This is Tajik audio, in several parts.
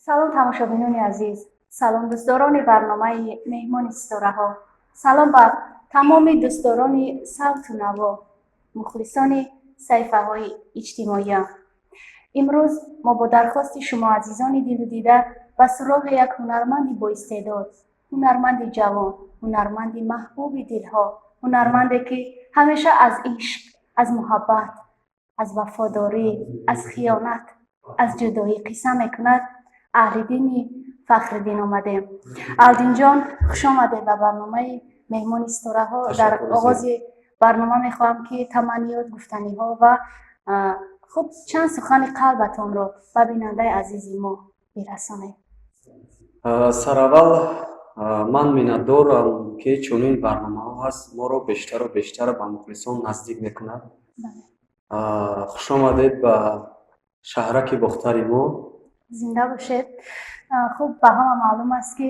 Салом, тамошобинони азиз, салом, дӯстдорони барномаи «Меҳмони ситораҳо», салом ба тамоми дӯстдорони савту наво, мухлисони саҳифаҳои иҷтимоиям. Имрӯз мо бо дархости шумо, азизони дилу дида, ба суроғи як ҳунарманди боистеъдод, ҳунарманди ҷавон, ҳунарманди маҳбуби дилҳо, ҳунарманде, ки ҳамеша аз ишқ, аз муҳаббат, аз вафодорӣ, аз хиёнат, аз ҷудоӣ қисса мекунад, Аҳлиддини Фахриддин омадем. Аҳлиддинҷон, хуш омадед ба барномаи «Меҳмони ситораҳо». Дар оғози барнома мехоҳам, ки таманниёт, гуфтаниҳо ва хуб, чанд сухани қалбатонро ба бинандаи азизи мо бирасонед. Сараввал ман миннатдорам, ки чунин барномаҳо ҳаст, моро бештару бештар ба мухлисон наздик мекунад. Хушомадед ба шаҳраки Бохтари мо. Зинда бошед. Хуб, ба ҳама маълум аст, ки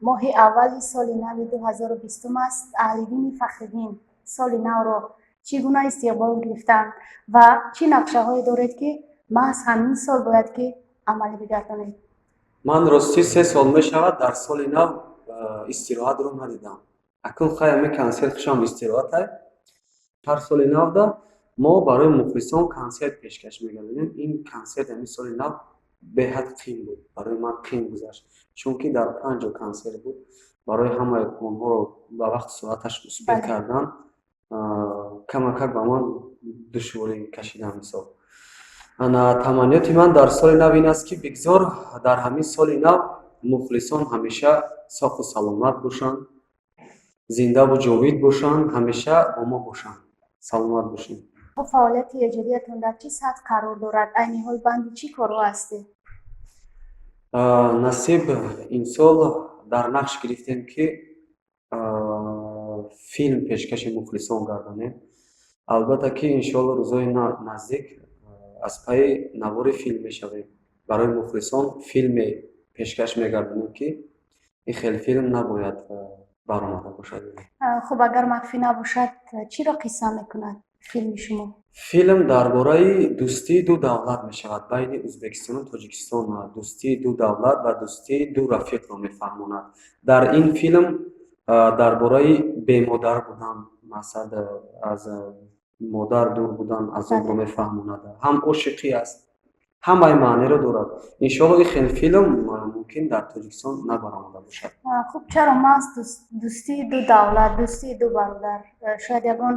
моҳи аввали соли нави 2020 аст. Аҳлиддини Фахриддин соли навро чӣ гуна истиқбол гирифтанд ва чӣ нақшаҳое доред, ки маҳз ҳамин сол бояд ки амалӣ бигардонед? Ман ростӣ 3 сол мешавад, дар соли нав истироҳатро надидам. Акнун хай, ҳамин консерт хушам истироҳатай. Ҳар соли навда мо барои мухлисон консерт пешкаш мегардонем. Ин консерт, ҳамин соли нав, беҳад қин буд барои ман, қин гузашт, чунки дар панҷ ҷо консерт буд. Барои ҳамаи онҳоро ба вақту соаташ успеть кардан камакак ба ман душворӣ кашидам. Мисол, ана, таманниёти ман дар соли нав ин аст, ки бигзор дар ҳамин соли нав мухлисон ҳамеша соҳу саломат бошанд, зиндаву ҷовид бошанд, ҳамеша бо мо бошанд. Саломат бошед. Фаъолияти эҷодиятон дар чӣ сатҳ қарор дорад? Айни ҳол банди чӣ корҳо ҳастед? Насиб, имсол дар нақш гирифтем, ки филм пешкаши мухлисон гардонем. Албатта ки, иншоалло, рӯзҳои наздик аз пайи навори филм мешавем. Барои мухлисон филме пешкаш мегардонем, ки ин хел филм набояд баромада бошад. Хуб, агар махфӣ набошад, чиро қисса мекунад филми шумо? Филм дар бораи дӯстии ду давлат мешавад, байни Ӯзбекистону Тоҷикистон. Дӯстии ду давлат ва дӯстии ду рафиқро мефаҳмонад. Дар ин филм дар бораи бемодар будан, мақсад, аз модар дур будан азобро мефаҳмонад. Ҳам ошиқӣ аст, ҳамаи маъниро дорад. Иншоалло, ин хел филм мумкин дар Тоҷикистон набаромада бошад. Хуб, чаро маҳз дӯстии ду давлат, дӯстии ду бародар? Шояд ягон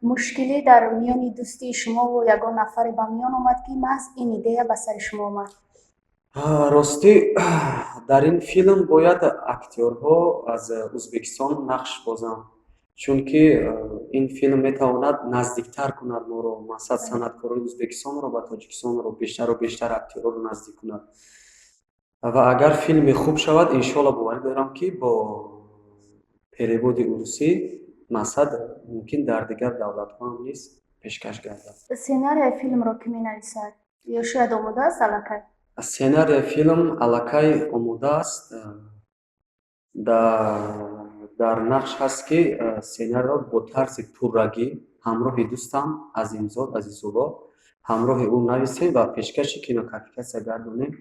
мушкилӣ дар миёни дӯстии шумову ягон нафаре ба миён омад, ки маҳз ин идея ба сари шумо омад? Ростӣ, дар ин филм бояд актёрҳо аз Ӯзбекистон нақш бозанд, чунки ин филм метавонад наздиктар кунад моро, мақсад, санъаткорони Ӯзбекистонро ба Тоҷикистонро бештару бештар, актёрҳоро наздик кунад. Ва агар филме хуб шавад, иншоалло, боварӣ дорам, ки бо переводи урусӣ, мақсад, мумкин дар дигар давлатҳо ҳам низ пешкаш гардад. Сценарияи филмро кӣ менависад ё шояд омода аст аллакай? Сценарияи филм аллакай омода аст. Дар нақш ҳаст, ки сценарийро бо тарзи пуррагӣ ҳамроҳи дӯстам Азимзод Азизулло, ҳамроҳи ӯ нависем ва пешкаши кинокавкасия гардонем,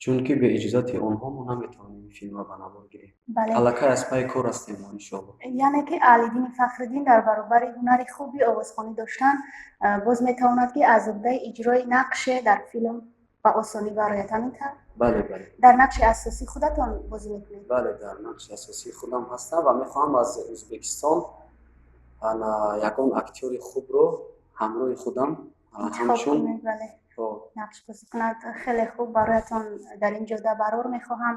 чунки бе иҷозати онҳо мо наметавонем ин филмро ба навор гирем. Аллакай аз пайи кор ҳастем мо, иншоалло. Яъне ки Аҳлиддини Фахриддин дар баробари ҳунари хуби овозхонӣ доштан, боз метавонад, ки аз уҳдаи иҷрои нақше дар филм ба осонӣ барояд, ҳамин тавр? Бале. Дар нақши асосӣ худатон бозӣ мекунед? Бале, дар нақши асосии худам ҳастам ва мехоҳам аз Ӯзбекистон ана ягон актёри хубро ҳамроҳи худам интихоб ҳамчун кунед, бале, нақш бозӣ кунад. Хеле хуб, бароятон дар ин ҷода барор мехоҳам.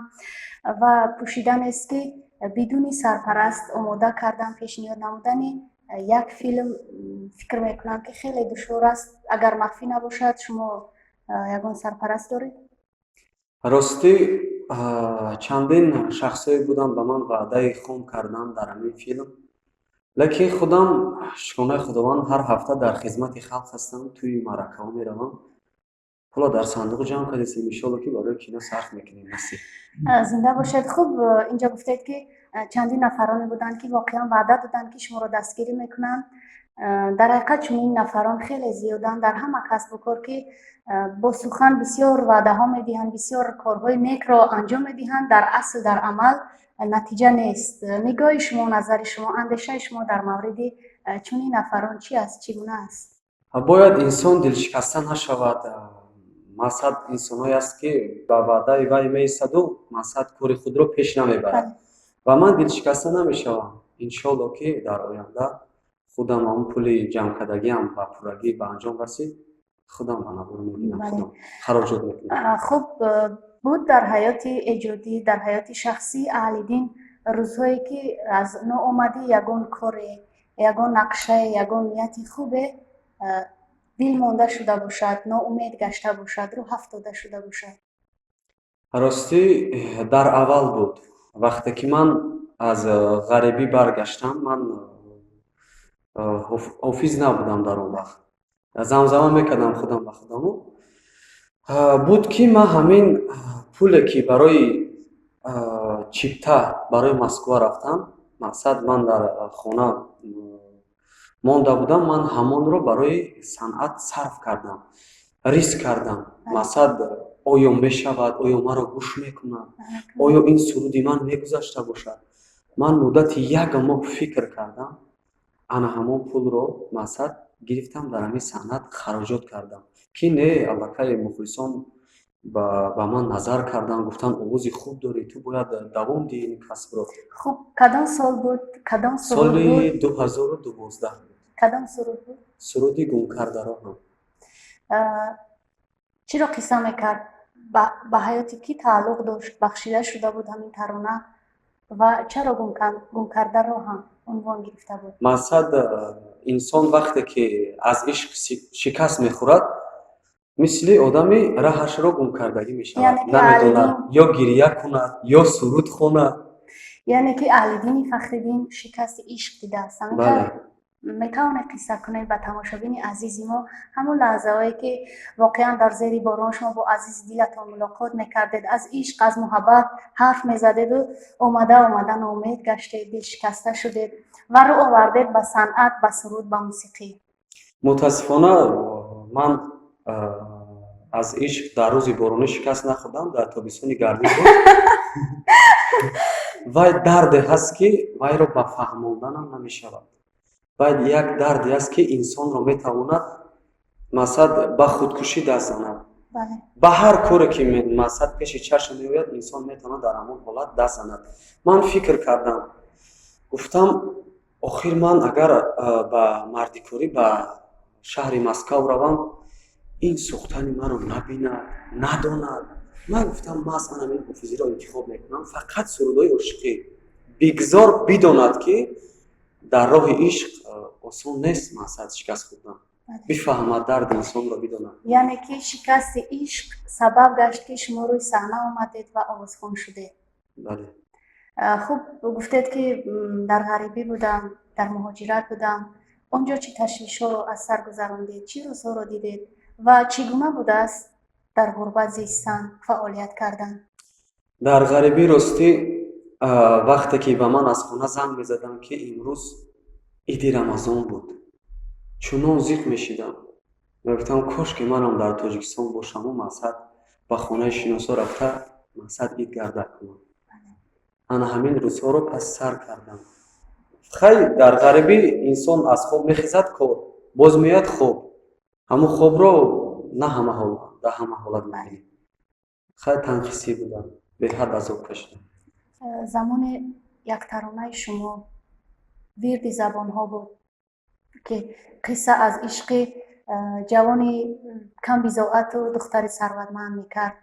Ва пӯшида нест, ки бидуни сарпараст омода кардан, пешниҳод намудани як филм, фикр мекунам, ки хеле душвор аст. Агар махфӣ набошад, шумо ягон сарпараст доред? Ростӣ, чандин шахсҳое буданд, ба ман ваъдаи хом карданд дар ҳамин филм, лекин худам, шукронаи Худованд, ҳар ҳафта дар хизмати халқ ҳастам, тӯи маъракаҳо меравам. Пуло дар сандуқ ҷамъ кардастем, иншоалло, ки барои кино сарф мекунем, насиб. Зинда бошед. Хуб, инҷо гуфтед, ки чандин нафароне буданд, ки воқеан ваъда доданд, ки шуморо дастгирӣ мекунанд. Дар ҳақиқат, чунин нафарон хеле зиёданд дар ҳама касбу кор, ки Бо сухан бисёр ваъдаҳо медиҳанд, бисёр корҳои некро анҷом медиҳанд, дар асл, дар амал натиҷа нест. Нигоҳи шумо, назари шумо, андешаи шумо дар мавриди чунин нафарон чӣ аст, чӣ гуна аст? Бояд инсон дилшикаста нашавад. Мақсад, инсонҳое аст, ки ба ваъдаи вай меистаду, мақсад, кори худро пеш намебарад. Ва ман дилшикаста намешавам. Иншоалло, ки дар оянда худам ҳамун пули ҷамъкардагиам ба пуррагӣ ба анҷом расид, худам ба навор мегирам, худам хароҷот мекунам. Хуб, буд дар ҳаёти эҷодӣ, дар ҳаёти шахсии Аҳлиддин рӯзҳое, ки аз ноомадӣ ягон коре, ягон нақшае, ягон нияти хубе дил монда шуда бошад, ноумед гашта бошад, рӯҳ афтода шуда бошад? Ростӣ, дар аввал буд. Вақте ки ман аз ғарибӣ баргаштам, ман ҳофиз набудам дар он вақт, замзама мекардам худам ба худаму. Буд, ки ман ҳамин пуле, ки барои чипта барои Москва рафтам, мақсад, ман дар хона монда будам, ман ҳамонро барои санъат сарф кардам, риск кардам. Мақсад, оё мешавад, оё маро гӯш мекунад, оё ин суруди ман мегузашта бошад. Ман муддати як моҳ фикр кардам, ана ҳамон пулро, мақсад, гирифтам, дар ҳамин санъат хароҷот кардам, ки не, аллакай мухлисон ба ман назар карданд, гуфтанд: «Овози хуб дорӣ, ту бояд давом диҳӣ ин касбро». Хуб, кадом сол буд, кадом суруд буд? Соли 2012 буд. Кадом суруд буд? Суруди «Гумкарда роҳам». Чиро қисса мекард? Ба ҳаёти кӣ тааллуқ дошт, бахшида шуда буд ҳамин тарона ва чаро «Гумкарда роҳам» унвон гирифта буд? Мақсад, инсон вақте ки аз ишқ шикаст мехӯрад, мисли одами раҳашро гумкардагӣ мешавад. Яъне ки Намедонад, Аҳлиддин ё гиря кунад, ё суруд хонад. Яъне ки Аҳлиддини Фахриддин шикасти ишқ дидааст, ҳамин Бале. тавр? Метавонед қисса кунед ба тамошобини азизи мо ҳамон лаҳзаҳое, ки воқеан дар зери борон шумо бо азизи дилатон мулоқот мекардед, аз ишқ, аз муҳаббат ҳарф мезадеду омада омада ноумед гаштед, дилшикаста шудед ва рӯ овардед ба санъат, ба суруд, ба мусиқӣ? Мутаассифона, ман аз ишқ дар рӯзи боронӣ шикаст нахӯрдам, дар тобистони гармӣ буд. Вай дарде ҳаст, ки вайро ба фаҳмонданам намешавад. Вай як дарде аст, ки инсонро метавонад, мақсад, ба худкушӣ даст занад. Ба ҳар коре, ки, мақсад, пеши чашм меояд, инсон метавонад дар ҳамон ҳолат даст занад. Ман фикр кардам, гуфтам: охир ман агар ба мардикорӣ ба шаҳри Москав равам, ин сӯхтани маро набинад, надонад. Ман гуфтам: маҳз ан ҳамин ҳофизиро интихоб мекунам, фақат сурудҳои ошиқӣ, бигзор бидонад, ки дар роҳи ишқ осон нест, мақсад, шикаст хӯрдан, бифаҳмад, дарди инсонро бидонад. Яъне ки шикасти ишқ сабаб гашт, ки шумо рӯи саҳна омадед ва овозхон шудед? Бале. Хуб, гуфтед, ки дар ғарибӣ будам, дар муҳоҷират будам. Он ҷо чӣ ташвишҳоро аз сар гузарондед, чӣ рӯзҳоро дидед ва чӣ гуна будааст дар ғурбат зистан, фаъолият кардан? Дар ғарибӣ, ростӣ, вақте ки ба ман аз хона занг мезаданд, ки имрӯз иди Рамазон буд, чунон зиқ мешидам, мегуфтам: кош ки манам дар Тоҷикистон бошаму, мақсад, ба хонаи шиносо рафта, мақсад, ид гардак кунам. Ана ҳамин рӯзҳоро пас сар кардам. Хай, дар ғарибӣ инсон аз хоб мехезад, кор, боз меояд, хоб. Ҳамун хобро на ҳама ҳол, дар ҳама ҳолат мебинӣ. Хай, танқисӣ будам, беҳад азоб кашидам. Замоне як таронаи шумо вирди забонҳо буд, ки қисса аз ишқи ҷавони камбизоату духтари сарватманд мекард.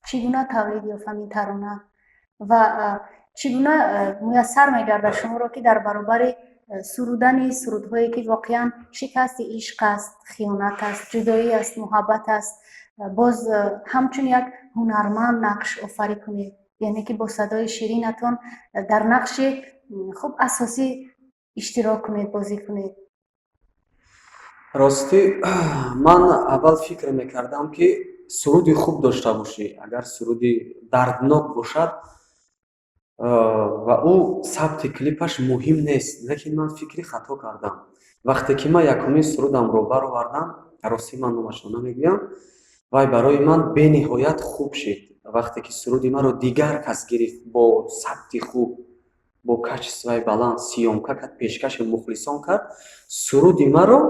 Чӣ гуна тавлид ёфт ҳамин тарона ва чӣ гуна муяссар мегардад шуморо, ки дар баробари сурудани сурудҳое, ки воқеан шикасти ишқ аст, хиёнат аст, ҷудоӣ аст, муҳаббат аст, боз ҳамчун як ҳунарманд нақш офарӣ кунед, яъне ки бо садои ширинатон дар нақши хуб асосӣ иштирок кунед, бозӣ кунед? Ростӣ, ман аввал фикр мекардам, ки суруди хуб дошта бошӣ, агар суруди дарднок бошад ва ӯ сабти клипаш муҳим нест. Лекин ман фикри хато кардам. Вақте ки ман якумин сурудамро баровардам, ростӣ, ман номашро намегӯям. Вай барои ман бениҳоят хуб шид, вақте ки суруди маро дигар кас гирифт, бо сабти хуб, бо качествои баланд съёмка кард, пешкаши мухлисон кард. Суруди маро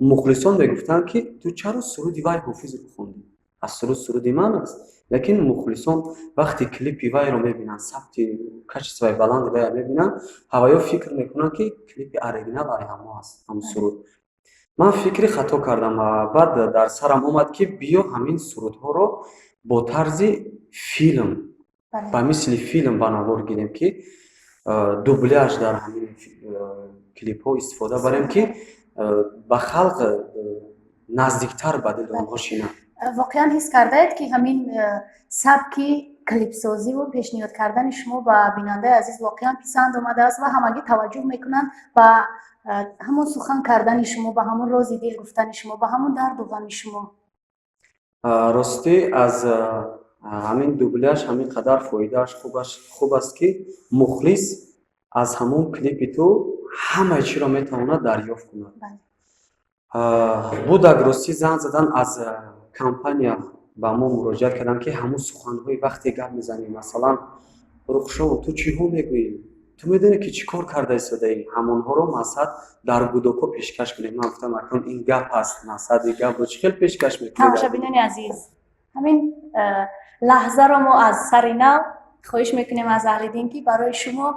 мухлисон мегуфтанд, ки ту чаро суруди вай Ҳофизро хондӣ? Аз суруд суруди ман аст. Лекин мухлисон вақте клипи вайро мебинанд, сабти качествои баланди вайро мебинанд, ҳаваё фикр мекунанд, ки клипи оригинал ай ҳамо аст, ҳамун суруд. Ман фикри хато кардам. Баъд дар сарам омад, ки биё, ҳамин сурудҳоро бо тарзи филм, ба мисли филм ба навор гирем, ки дубляж дар ҳамин клипҳо истифода барем, ки ба халқ наздиктар ба дили онҳо шинад. Воқеан ҳис кардаед, ки ҳамин сабки клипсозиву пешниҳод кардани шумо ба бинандаи азиз воқеан писанд омадааст ва ҳамагӣ таваҷҷӯҳ мекунанд ба ҳамон сухан кардани шумо, ба ҳамон рози дил гуфтани шумо, ба ҳамон дарду ғами шумо? Ростӣ, аз ҳамин дубляж ҳамин қадар фоидааш хуб аст, ки мухлис аз ҳамон клипи ту ҳамаи чиро метавонад дарёфт кунад. Будак, ростӣ, занг задан аз компания, ба мо муроҷиат карданд, ки ҳамун суханҳои вақте гап мезанӣ, масалан, «Рухшон, ту чиҳо мегӯӣ? Ту медонӣ, ки чӣ кор карда истодаӣ?» Ҳамонҳоро мақсад дар гудокҳо пешкаш кунем. Ман гуфтам, акнун ин гап аст, мақсад, ин гапро чӣ хел пешкаш мекунед? Тамошобинони азиз, ҳамин лаҳзаро мо аз сари нав хоҳиш мекунем аз Аҳлиддин, ки барои шумо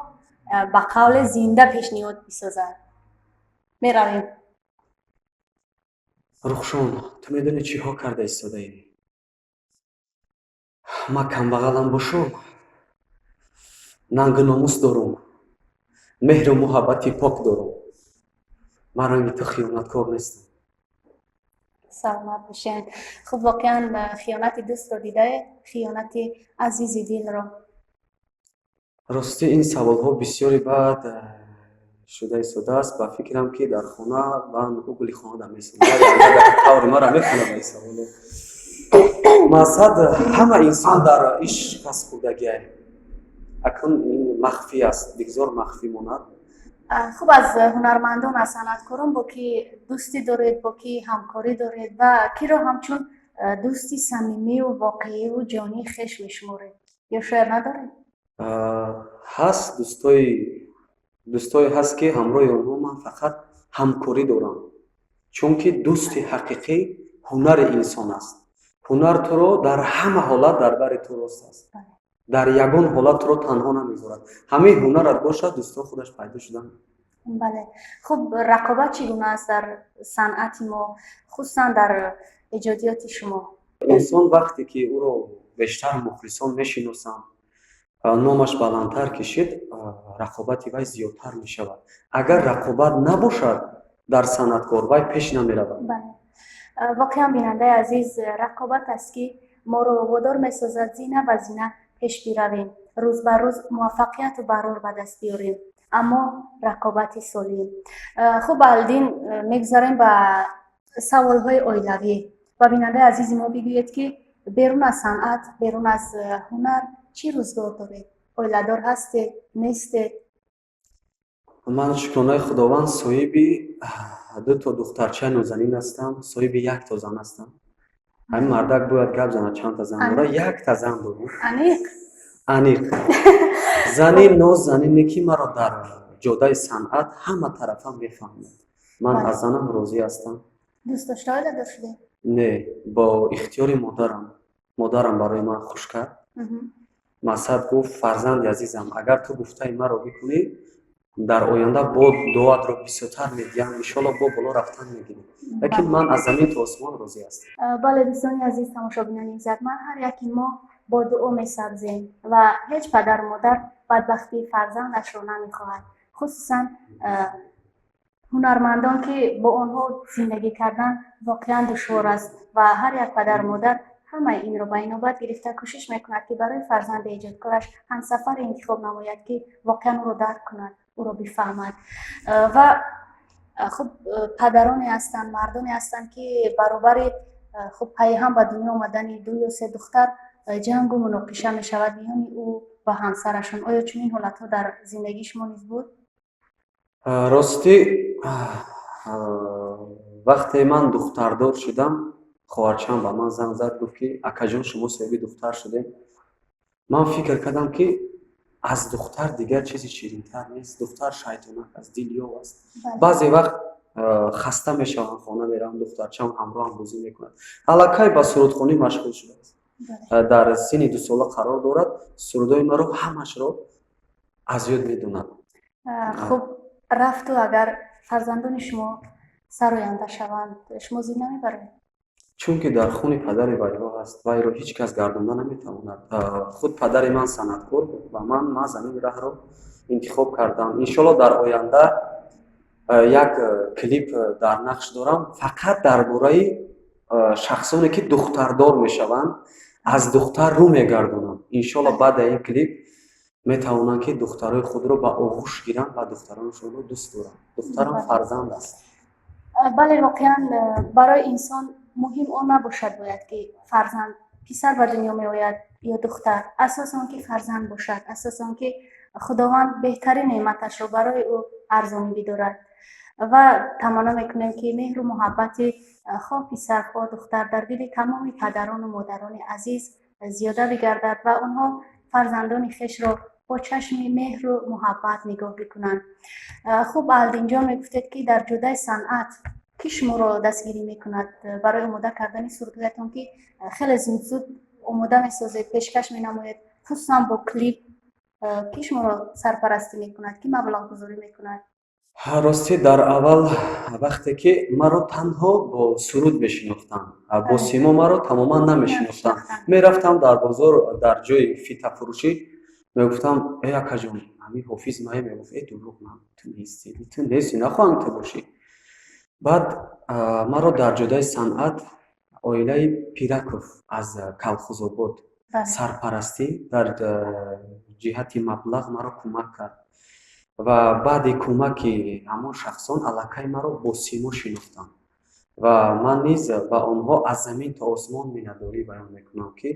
ба қавле зинда пешниҳод бисозад. Меравем. Рухшон, ту медонӣ, чиҳо карда истодаӣ? Ман камбағалам бошум, нангу номус дорум, меҳру муҳаббати пок дорум. Ман ранги ту хиёнаткор нестам. Саломат бошед. Хуб, воқеан хиёнати дӯстро дидаед, хиёнати азизи дилро? Ростӣ, ин саволҳо бисёре баъд шуда истодааст. Ба фикрам, ки дар хона бан угли хонада месонад, таври мара мехонад ин саволо. Мақсад, ҳама инсон дар ишқ аз хурдагиай. Акнун ин махфӣ аст, бигзор махфӣ монад. Хуб, аз ҳунармандон, аз санъаткорон бо кӣ дӯстӣ доред, бо кӣ ҳамкорӣ доред ва киро ҳамчун дӯсти самимию воқеиву ҷонии хеш мешуморед ё шояд надоред? Ҳаст, дӯстое ҳаст, ки ҳамроҳи онҳо ман фақат ҳамкорӣ дорам, чунки дӯсти ҳақиқӣ ҳунари инсон аст. Ҳунар туро дар ҳама ҳолат дар бари ту рост аст, дар ягон ҳолат туро танҳо намегузорад. Ҳамаи ҳунарат бошад, дӯстҳо худаш пайдо шудан. Бале, хуб, рақобат чӣ гуна аст дар санъати мо, хусусан дар эҷодиёти шумо? Инсон вақте ки ӯро бештар мухлисон мешиносанд, номаш баландтар кишид, рақобати вай зиёдтар мешавад. Агар рақобат набошад дар санъаткор, вай пеш намеравад. Бале, воқеан, бинандаи азиз, рақобат аст, ки моро водор месозад зина ба зина пеш биравем, рӯз ба рӯз муваффақияту барор ба даст биёрем, аммо рақобати солим. Хуб, Аҳлиддин, мегузарем ба саволҳои оилавӣ. Ба бинандаи азизи мо бигӯед, ки берун аз санъат, берун аз ҳунар чӣ рӯзгор доред? Оиладор ҳастед, нестед? Ман, шукронаи Худованд, соҳиби дуто духтарчаи нозанин ҳастам, соҳиби якто зан ҳастам. Ҳамин мардак бояд гап занад, чандта зан дорад. Якта зан дорам. Аниқ? Аниқ. Зани нозанине, ки маро дар ҷодаи санъат ҳама тарафа мефаҳмад. Ман аз занам розӣ ҳастам. Дӯст дошта оиладор шудед? Не, бо ихтиёри модарам. Модарам барои ман хуш кард. Мақсад, гуфт: «Фарзанди азизам, агар ту гуфтаи маро бикунӣ, дар оянда бо дуоатро бисёртар медиҳам, иншоалло, бо боло рафтан мегирӣ». Лекин ман аз замин то осмон розӣ ҳастам. Бале, дӯстони азиз, тамошобинони иззатманд, ҳар яки мо бо дуо месабзем ва ҳеҷ падару модар бадбахтии фарзандашро намехоҳад, хусусан ҳунармандон, ки бо онҳо зиндагӣ кардан воқеан душвор аст. Ва ҳар як падару модар ҳамаи инро ба инобат гирифта, кӯшиш мекунад, ки барои фарзанди эҷодкораш ҳамсафаре интихоб намояд, ки воқеан ӯро дарк кунад, ӯро бифаҳмад. Ва хуб, падароне ҳастанд, мардоне ҳастанд, ки баробари хуб пайҳам ба дунё омадани ду ё се духтар ҷангу муноқиша мешавад миёни ӯ ва ҳамсарашон. Оё чунин ҳолатҳо дар зиндагии шумо низ буд? Ростӣ, вақте ман духтардор шудам Хоҳарчаам ба ман занг зад, гуфт, ки акаҷон, шумо соҳиби духтар шудем. Ман фикр кардам, ки аз духтар дигар чизи ширинтар нест. Духтар шайтонак аст, дилёв аст. Баъзе вақт хаста мешавам, хона меравам, духтарчаам ҳамроҳам бозӣ мекунад. Аллакай ба сурудхонӣ машғул шудааст, дар синни 2 сола қарор дорад, сурудҳои маро ҳамашро аз ёд медонад. Хуб, рафту агар фарзандони шумо сароянда шаванд, шумо зид намебароед? Чунки дар хуни падари вайҳо ҳаст, вайро ҳеҷ кас гардонда наметавонад. Худ падари ман санъаткор буд ва ман маҳз ҳамин раҳро интихоб кардам. Иншолло, дар оянда як клип дар нақш дорам, фақат дар бораи шахсоне, ки духтардор мешаванд, аз духтар рӯ мегардонанд. Иншолло, баъди ин клип метавонанд, ки духтарои худро ба оғӯш гиранд ва духтаронашонро дӯст доранд. Духтарам фарзанд аст. Бале, воқеан, барои инсон муҳим он набошад бояд, ки фарзанд писар ба дунё меояд ё духтар. Асос он ки фарзанд бошад, асос он ки Худованд беҳтарин неъматашро барои ӯ арзонӣ бидорад. Ва таманно мекунем, ки меҳру муҳаббати хоҳ писар, хоҳ духтар дар дили тамоми падарону модарони азиз зиёда бигардад ва онҳо фарзандони хешро бо чашми меҳру муҳаббат нигоҳ бикунанд. Хуб, Аҳлиддинҷон, мегуфтед, ки дар ҷодаи санъат кӣ шуморо дастгирӣ мекунад барои омода кардани сурудҳоятон, ки хеле зуд зуд омода месозед, пешкаш менамоед, хусусан бо клип? Кӣ шуморо сарпарастӣ мекунад, кӣ маблағгузорӣ мекунад? Ростӣ, дар аввал, вақте ки маро танҳо бо суруд мешинохтанд, бо симо маро тамоман намешинохтанд. Мерафтам дар бозор, дар ҷои фитафурӯшӣ, мегуфтам: «Э, акаҷон, ҳамин Ҳофиз мае?» Мегуфт: «Э, дурӯғ, на, ту нестӣ, ту нестӣ, нахоҳам ту бошӣ». Баъд маро дар ҷодаи санъат оилаи Пираков аз Калхузобод сарпарастӣ дар ҷиҳати маблағ маро кӯмак кард ва баъди кӯмаки ҳамон шахсон аллакай маро бо симо шинохтанд. Ва ман низ ба онҳо аз замин то осмон миннатдорӣ баён мекунам, ки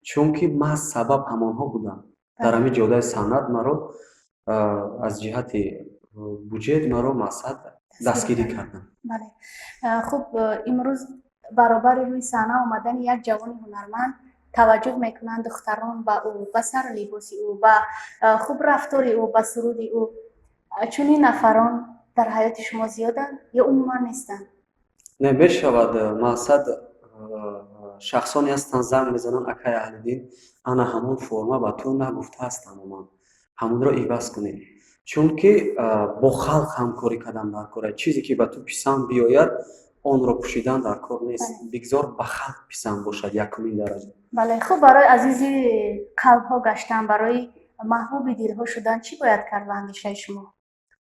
чунки маҳз сабаб ҳамонҳо буданд. Дар ҳамин ҷодаи санъат маро аз ҷиҳати буҷет маро мақсад дастгирӣ карданд. Бале, хуб, имрӯз баробари рӯи саҳна омадани як ҷавони ҳунарманд таваҷҷӯҳ мекунанд духтарон ба ӯ, ба сару либоси ӯ, ба хуб рафтори ӯ, ба суруди ӯ. Чунин нафарон дар ҳаёти шумо зиёданд ё умуман нестанд? Не, мешавад, мақсад, шахсоне ҳастанд, занг мезананд: «Акай Аҳлиддин, ана ҳамон форма ба ту нагуфтааст тамоман, ҳамонро иваз кунед». Чунки бо халқ ҳамкорӣ кардан дар кор. Чизе ки ба ту писанд биёяд, онро пӯшидан дар кор нест. Бигзор ба халқ писанд бошад якумин дараҷа. Бале, хуб, барои азизи қалбҳо гаштан, барои маҳбуби дилҳо шудан чӣ бояд кард ба андешаи шумо?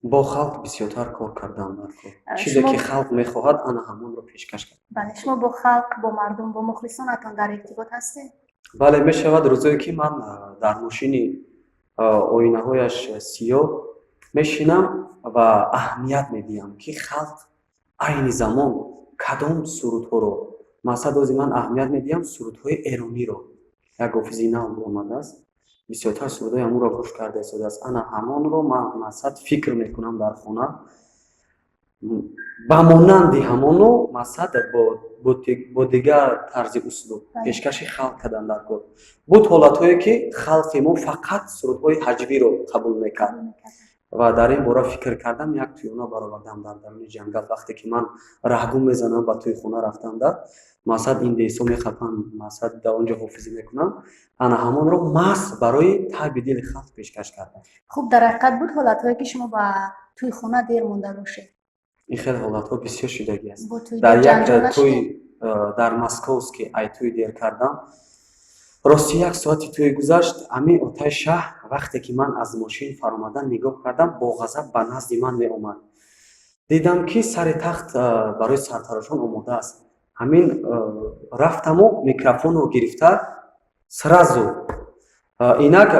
Бо халқ бисёртар кор кардан дар кор. Чизе ки халқ мехоҳад, ана ҳамонро пешкаш кард. Бале, шумо бо халқ, бо мардум, бо мухлисонатон дар иртибот ҳастед? Бале, мешавад рӯзое, ки ман дар мошини оинаҳояш сиёҳ мешинам ва аҳамият медиҳам, ки халқ айни замон кадом сурудҳоро, мақсад, ози ман аҳамият медиҳам сурудҳои эрониро. Як ҳофизи нав омадааст, бисёртар сурудҳои ҳамонро гӯш карда истодааст. Ана ҳамонро ман, мақсад, фикр мекунам дар хона, ба монанди ҳамоно, мақсад, бо дигар тарзи услуб пешкаши халқ кардан дар кор. Буд ҳолатҳое, ки халқи мо фақат сурудҳои ҳаҷвиро қабул мекард ва дар ин бора фикр кардам, як тӯёна баровардам дар даруни ҷангал. Вақте ки ман раҳгум мезанам ба тӯи хона рафтанда, мақсад, индейсо мехапанд, мақсад, дар он ҷо ҳофизӣ мекунам, ана ҳамонро маҳз барои таъби дили халқ пешкаш кардам. Хуб, дар ҳақиқат буд ҳолатҳое, ки шумо ба тӯйхона дер монда бошед? Ин хел ҳолатҳо бисёр шудагӣ аст. Дар як тӯй дар Московский ай тӯй дер кардам. Рости, як соати тӯй гузашт. Ҳамин отаи шаҳр, вақте ки ман аз мошин фаромадан нигоҳ кардам, бо ғазаб ба назди ман меомад. Дидам, ки сари тахт барои сартарошон омода аст. Ҳамин рафтаму микрофонро гирифта, сразу: «Инак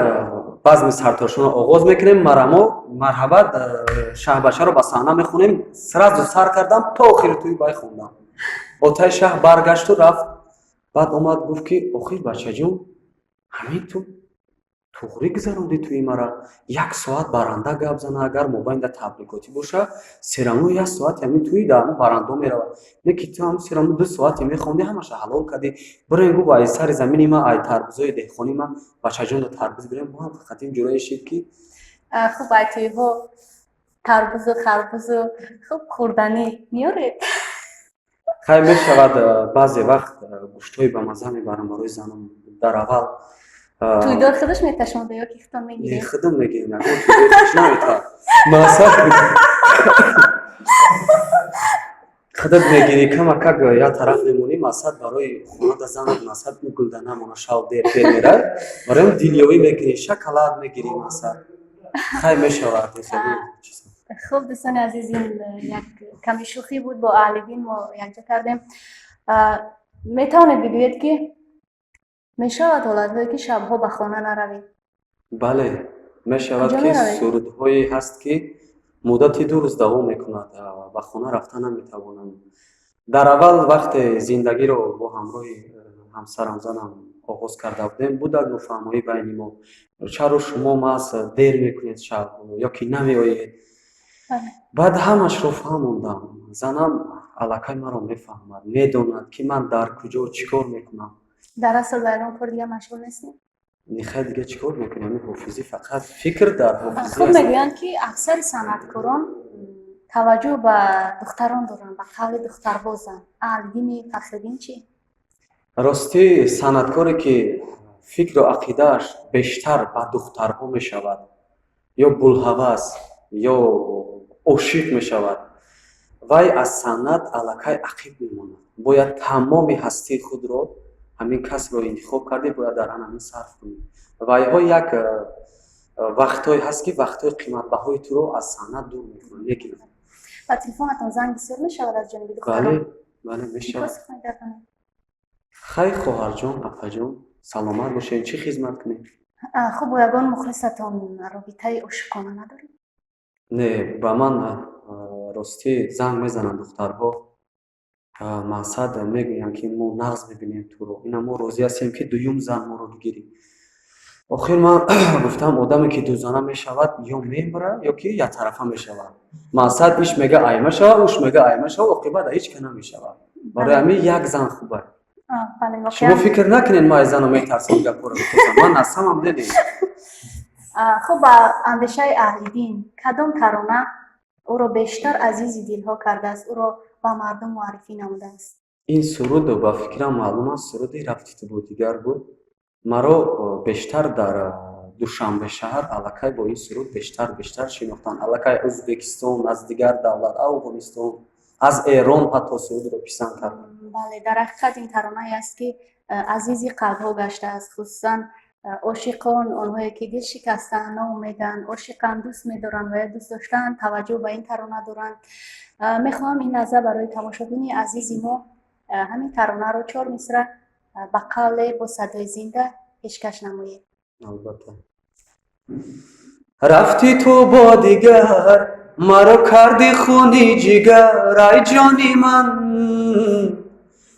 базми сартарошонро оғоз мекунем, марамо марҳабат, шаҳбачаро ба саҳна мехонем». Сразу сар кардам, то охири тӯй бай хондам. Отаи шаҳр баргашту рафт. Баъд омад, гуфт, ки охир, бачаҷон, ҳамин ту Туғрӣ гузарондӣ тӯи мара. Як соат баранда гап зана, агар мобайнда табрикотӣ боша, всё равно як соати ҳамин тӯи дар ҳамон барандо меравад. Не ки ту ҳам всё равно 2 соате мехондӣ, ҳамаша ҳалол кардӣ. Бирен, гуфт, ай сари замини ма, ай тарбузои деҳқонии ма бачаҷонда тарбуз бирем. Мо ҳам фақат ин ҷураи шид, ки Хуб, ай тӯйҳо тарбузу харбузу хуб хӯрданӣ меоред? Хай, мешавад, баъзе вақт гӯштҳои бамаза мебарам барои занам дар аввал. Тӯйдор худаш меташонда ё ки худтон мегиред? Худам мегирем, ягон тӯйдор хуш наметавад. Мақсад, худат мегирӣ, камакак як тараф мемонӣ, мақсад, барои хонада занат, мақсад, угулда намона, шав дер дер мерай, барои дилёвӣ мекунӣ, шоколад мегирӣ, мақсад, хай, мешавад. Хуб, дӯстони азиз, ин як ками шӯхӣ буд, бо Аҳлиддин мо якҷо кардем. Метавонед бигӯед, ки мешавад ҳолатҳое, ки шабҳо ба хона наравед? Бале, мешавад, ки сурудҳое ҳаст, ки муддати 2 рӯз давом мекунад, ба хона рафта наметавонам. Дар аввал, вақте зиндагиро бо ҳамроҳи ҳамсарам, занам оғоз карда будем, буд як нофаҳмоӣ байни мо: чаро шумо маҳз дер мекунед шаб ё ки намеоед? Баъд ҳамашро фаҳмондам. Занам аллакай маро мефаҳмад, медонад, ки ман дар куҷо чӣ кор мекунам. Дар асл ба ягон кори дига машғул нестем? Нихай, дига чӣ кор мекунем? Ҳамин ҳофизӣ, фақат фикр дар ҳофизӣ. Хуб, мегӯянд, ки аксари санъаткорон таваҷҷӯҳ ба духтарон доранд, ба қавли духтарбозанд. Аҳлиддини Фахриддин чӣ? Ростӣ, санъаткоре, ки фикру ақидааш бештар ба духтарҳо мешавад, ё булҳавас, ё ошиқ мешавад, вай аз санъат аллакай ақиб мемонад. Бояд тамоми ҳастии худро ҳамин касбро интихоб кардӣ, бояд дар ҳамин сарф кунӣ. Вайҳо як вақтҳое ҳаст, ки вақтҳои қиматбаҳои туро аз санъат дур мекунанд, мегиранд. Ба телефонатон занг бисёр мешавад аз ҷониби духтарон? Бале, мешавад. Хай, хоҳарҷон, апаҷон, саломат бошед, чӣ хизмат кунем? Хуб, бо ягон мухлисатон робитаи ошиқона надоред? Не, ба ман, ростӣ, занг мезананд духтарҳо, мақсад, мегӯянд, ки мо нағз мебинем туро, ина мо розӣ ҳастем, ки дуюм зан моро бигирӣ. Охир ман гуфтам, одаме, ки дузана мешавад, ё мемирад, ё ки яктарафа мешавад. Мақсад, иш мега айма шава, уш мега айма шава, оқибат ҳеҷ ка намешавад. Барои ҳамин як зан хуба. Шумо фикр накунед, ман аз зану метарсам, гапҳоро бипурсам, ман на самом деле. Хуб, ба андешаи Аҳлиддин, кадом тарона ӯро бештар азизи дилҳо кардааст, ӯро ба мардум муаррифӣ намудааст? Ин суруд, ба фикрам, маълум аст, суруди «Рафти ту бо дигар» буд. Маро бештар дар Душанбе шаҳр аллакай бо ин суруд бештар шинохтанд. Аллакай Ӯзбекистон, аз дигар давлат, Афғонистон, аз Эрон ҳатто сурудро писанд карданд. Бале, дар ҳақиқат ин таронае аст, ки азизи қалбҳо гаштааст, хусусан ошиқон, онҳое ки дил шикастаанд, ноумеданд, ошиқанд, дӯст медоранд ва ё дӯст доштаанд, таваҷҷӯҳ ба ин тарона доранд. Мехоҳам ин лаҳза барои тамошобини азизи мо ҳамин таронаро чор мисра ба қавле бо садои зинда пешкаш намоед. Албатта. Рафти ту бо дигар, маро карди хуни ҷигар, ай ҷони ман,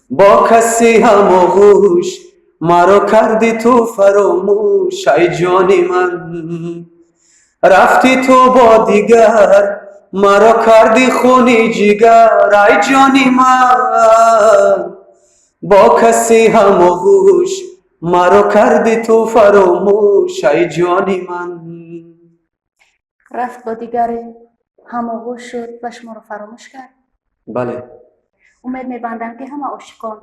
бо касе ҳамоғӯш, маро карди ту фаромӯш, ай ҷони ман. Рафти ту бо дигар, маро карди хуни ҷигар, ай ҷони ман, бо касе ҳамоғӯш, маро карди ту фаромӯш, ай ҷони ман. Рафт, бо дигаре ҳамоғӯш шуд ва шуморо фаромӯш кард? Бале. Умед мебандам, ки ҳама ошиқон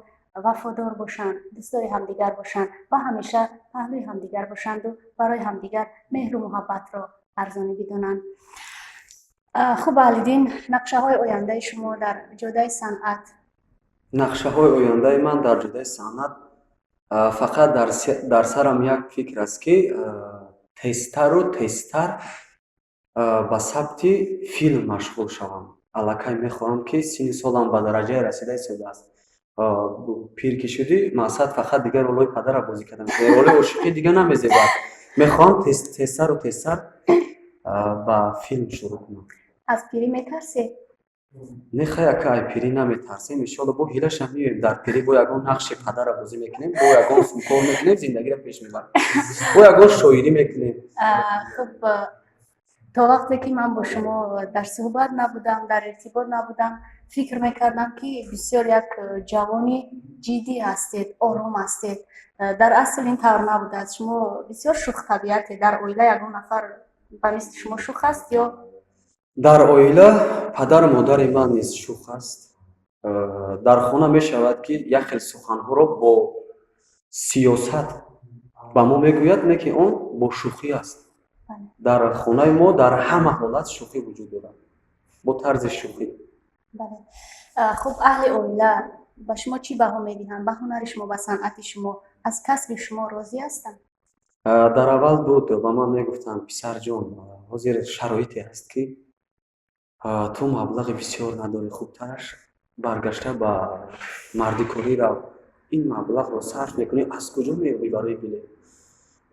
вафодор бошанд, дӯстдори ҳамдигар бошанд ва ҳамеша паҳлӯи ҳамдигар бошанду барои ҳамдигар меҳру муҳаббатро арзонӣ бидонанд. Хуб, Аҳлиддин, нақшаҳои ояндаи шумо дар ҷодаи санъат? Нақшаҳои ояндаи ман дар ҷодаи санъат, фақат дар сарам як фикр аст, ки тезтару тезтар ба сабти филм машғул шавам. Аллакай мехоҳам, ки синни солам ба дараҷае расида истодааст, пир ки шудӣ, мақсад, фақат дигар ролҳои падарро бозӣ карда метавонӣ, роли ошиқӣ дига намезебад. Мехоҳам тезтару тезтар ба филм шурӯъ кунам. Аз пирӣ метарсед? Не, хай, ака, ай пирӣ наметарсем, иншоалло, бо ҳилаша меоем. Дар пирӣ бо ягон нақши падара бозӣ мекунем, бо ягон кор мекунем, зиндагиро пеш мебарем, бо ягон шоирӣ мекунем. Хуб, то вақте ки ман бо шумо дар суҳбат набудам, дар иртибот набудам, фикр мекардам, ки бисёр як ҷавони ҷиддӣ ҳастед, ором ҳастед. Дар асл ин тавр набудааст. Шумо бисёр шӯхтабиатед. Дар оила ягон нафар ба мисли шумо шӯх аст ё? Дар оила падару модари ман низ шӯх аст. Дар хона мешавад, ки як хел суханҳоро бо сиёсат ба мо мегӯяд, не ки он бо шӯхӣ аст. Дар хонаи мо дар ҳама ҳолат шӯхӣ вуҷуд дорад, бо тарзи шӯхӣ. Бале, хуб, аҳли оила ба шумо чӣ баҳо медиҳанд, ба ҳунари шумо, ба санъати шумо, аз касби шумо розӣ ҳастанд? Дар аввал буд, ба ман мегуфтанд: «Писарҷон, ҳозир шароите ҳаст, ки ту маблағи бисёр надорӣ, хубтараш баргашта ба мардикорӣ рав, ин маблағро сарф мекунӣ, аз куҷо меёбӣ барои билет?»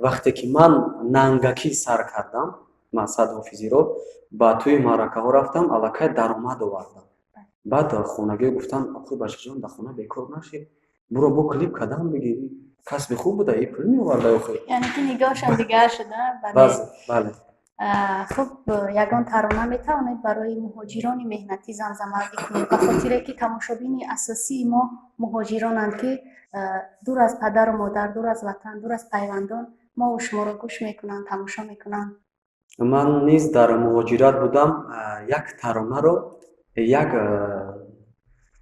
Вақте ки ман нангакӣ сар кардам, мақсад Ҳофизиро, ба тӯи маъракаҳо рафтам, аллакай даромад овардам. Баъд хонагиҳо гуфтанд: «Охи, бачаҷон, дар хона бекор нашӣ, буро, бо клип кардам бигирӣ, касби хуб буда, и пул меоварда охи». Яъне ки нигоҳшон дигар шуда? Бале. Хуб, ягон тарона метавонед барои муҳоҷирони меҳнатӣ замзама бикунед, ба хотире ки тамошобини асосии мо муҳоҷиронанд, ки дур аз падару модар, дур аз ватан, дур аз пайвандон мову шуморо гӯш мекунанд, тамошо мекунанд? Ман низ дар муҳоҷират будам. Як таронаро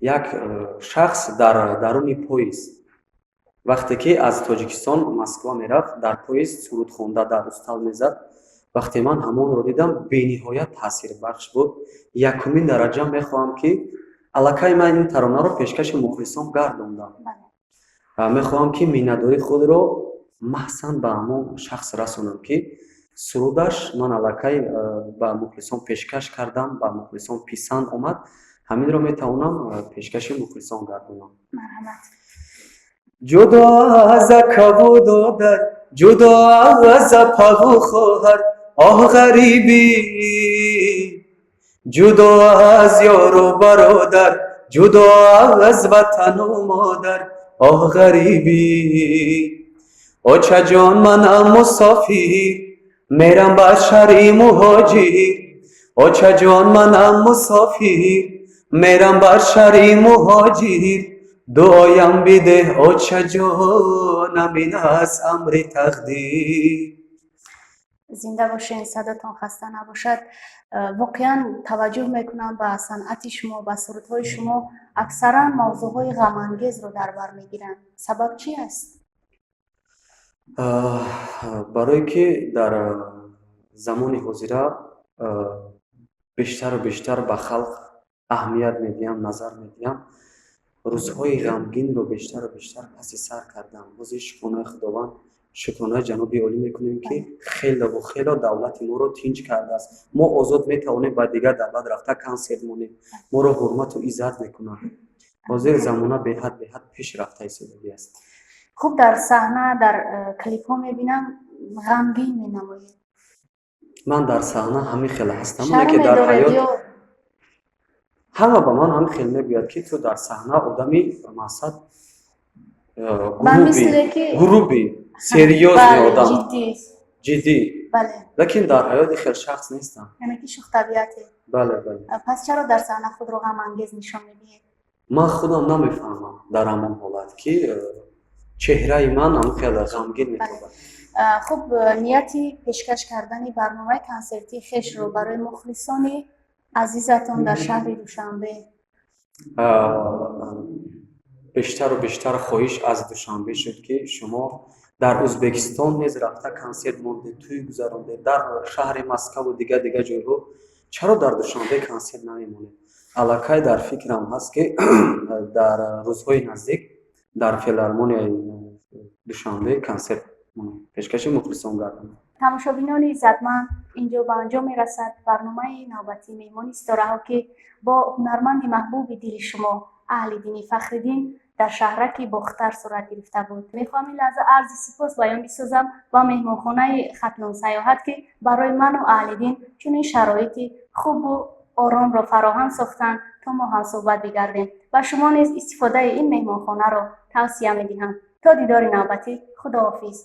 як шахс дар даруни поезд, вақте ки аз Тоҷикистон Москва мерафт, дар поезд суруд хонда дар устал мезад. Вақте ман ҳамонро дидам, бениҳоят таъсирбахш буд. Якумин дараҷа мехоҳам, ки аллакай ман ин таронаро пешкаши мухлисон гардондам, мехоҳам, ки миннатдории худро маҳсан ба ҳамон шахс расонам, ки сурудаш ман аллакай ба мухлисон пешкаш кардам, ба мухлисон писанд омад. Ҳаминро метавонам пешкаши мухлисон гардонам. Марҳамат. Ҷудо аз акаву додар, ҷудо аз апаву хоҳар, оҳ, ғарибӣ, ҷудо аз ёру бародар, ҷудо аз ватану модар, оҳ, ғарибӣ. Очаҷон, манам мусофир, мерам ба шаҳри муҳоҷир. Очаҷон, манам мусофир, мерам ба шаҳри муҳоҷир. Дуоям бидеҳ, очаҷонам, ин аст амри тақдир. Зинда бошед, садотон хаста набошад. Воқеан таваҷҷӯҳ мекунам ба санъати шумо, ба сурудҳои шумо, аксаран мавзӯъҳои ғамангезро дар бар мегиранд. Сабаб чӣ аст? Барое ки дар замони ҳозира бештару бештар ба халқ аҳамият медиҳам, назар медиҳам. Рӯзҳои ғамгинро бештару бештар паси сар кардам. Ҳозир шукронаи Худованд, шукронаи ҷаноби олӣ мекунем, ки хелову хело давлати моро тинҷ кардааст. Мо озод метавонем ба дигар давлат рафта консерт монем, моро ҳурмату иззат мекунанд. Ҳозир замона беҳад беҳад пеш рафта истодагӣ аст. Хуб, дар саҳна, дар клипҳо мебинам, ғамгин менамоед. Ман дар саҳна ҳамин хел ҳастам. Шарм ки дар медоред ҳаёт ё? Ҳама ба ман ҳамин хел мегӯяд, ки ту дар саҳна одами мақсад Ба грубый, мисле ки грубый, серьёзный одам. Ҷиддӣ. Ҷиддӣ. Лекин дар ҳаёт ин хел шахс нестам. Яъне ки шӯхтабиате. Бале. Пас чаро дар саҳна худро ғамангез нишон медиҳед? Ман худам намефаҳмам дар ҳамон ҳолат, ки чеҳраи ман ҳамин хел ғамгин метобад. Хуб, нияти пешкаш кардани барномаи консертии хешро барои мухлисони азизатон дар шаҳри Душанбе? Бештару бештар хоҳиш аз Душанбе шуд, ки шумо дар Ӯзбекистон низ рафта консерт мондед, тӯй гузарондед, дар шаҳри Москаву дигар дигар ҷойҳо, чаро дар Душанбе консерт намемонед? Аллакай дар фикрам ҳаст, ки дар рӯзҳои наздик дар филармонияи Душанбе консерт монем, пешкаши мухлисон гардонем. Тамошобинони иззатманд, инҷо ба анҷом мерасад барномаи навбатии «Меҳмони ситораҳо», ки бо ҳунарманди маҳбуби дили шумо Аҳлиддини Фахриддин дар шаҳраки Бохтар сурат гирифта буд. Мехоҳам ин лаҳза арзи сипос баён бисозам ба меҳмонхонаи Хатлон Сайёҳат, ки барои ману Аҳлиддин чунин шароити хубу оромро фароҳам сохтанд, то мо ҳамсӯҳбат бигардем. Ба шумо низ истифодаи ин меҳмонхонаро тавсия медиҳам. То дидори навбатӣ, худоҳофиз.